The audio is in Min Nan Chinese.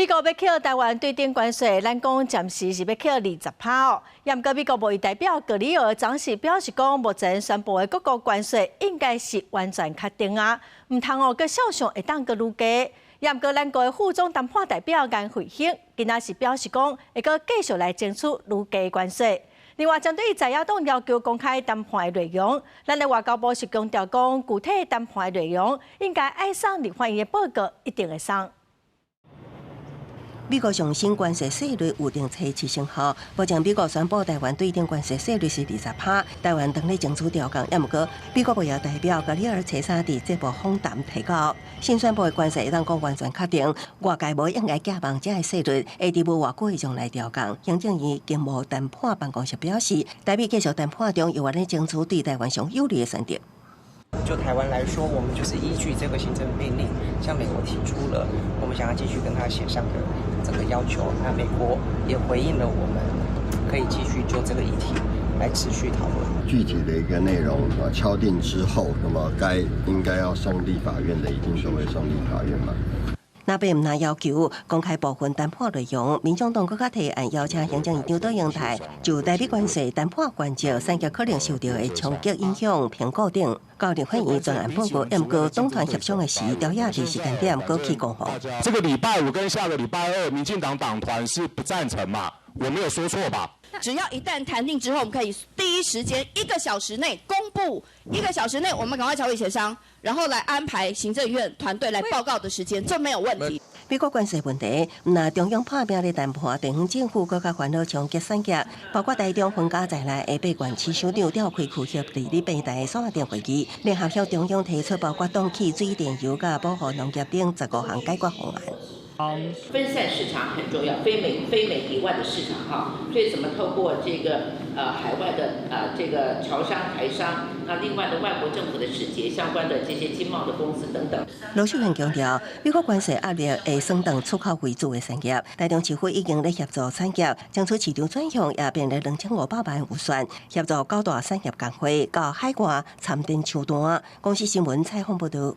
美國欲扣台灣對等關稅，咱講暫時是欲扣20%哦。毋過美國貿易代表格里爾昨時表示講，目前宣布的各國關稅應該是完全確定啊，毋通哦，閣想像會當閣愈低。毋過咱國的副總談判代表顏慧卿今仔是表示講，會閣繼續來爭取愈低關稅。另外，針對在野黨要求公開談判的內容，咱的外交部是強調講，具體談判的內容應該愛送立法院的報告，一定會送。美國上新關稅稅率預定初七生效，目前美國宣布台灣對等關稅稅率是20%，台灣當咧爭取調降。毋過美國貿易代表格里爾初三佇節目訪談提到，新宣布的關稅會當講完全確定，外界無應該寄望這个稅率會佇無偌久的將來調降。行政院經貿談判辦公室表示，台美繼續談判中，猶原咧爭取對台灣上有利的選擇。就台灣來說，我們就是依據這個行政命令，向美國提出了我們想要繼續跟他協商的這個要求。那美國也回應了我們，可以繼續就這個議題來持續討論。具體的一個內容啊，敲定之後，那麼該應該要送立法院的，一定都會送立法院嘛。那邊毋但要求公開部分談判內容，民眾黨閣較提案邀請行政院長卓榮泰就台美關稅談判關節、產業可能受到的衝擊影響評估等，交立法院專案報告。毋過黨團協商的時，調也佇時間點閣起攻防。這個禮拜五跟下個禮拜二，民進黨黨團是不贊成嘛？我沒有說錯吧？只要一旦談定之後，我們可以第一時間一個小時內公布，一個小時內我們趕快朝委協商，然後來安排行政院團隊來報告的時間，這沒有問題。美國關稅問題，毋但中央拍拚咧談判，地方政府閣較煩惱衝擊產業，包括台中分家在內的八縣市首長召開區協治理平台的線頂會議，聯合向中央提出包括凍氣、水電油佮保護農業等15項解決方案。分散市場很重要，非美以外的市場哈，所以怎麼透過這個海外的這個僑商、台商，那另外的外國政府的使節相關的這些經貿的公司等等。盧秀燕強調，美國關稅壓力會損斷出口為主的產業，台中市府已經咧協助產業爭取市場轉向，也編列2500萬預算協助九大產業工會到海外參展搶單。公視新聞採訪報導。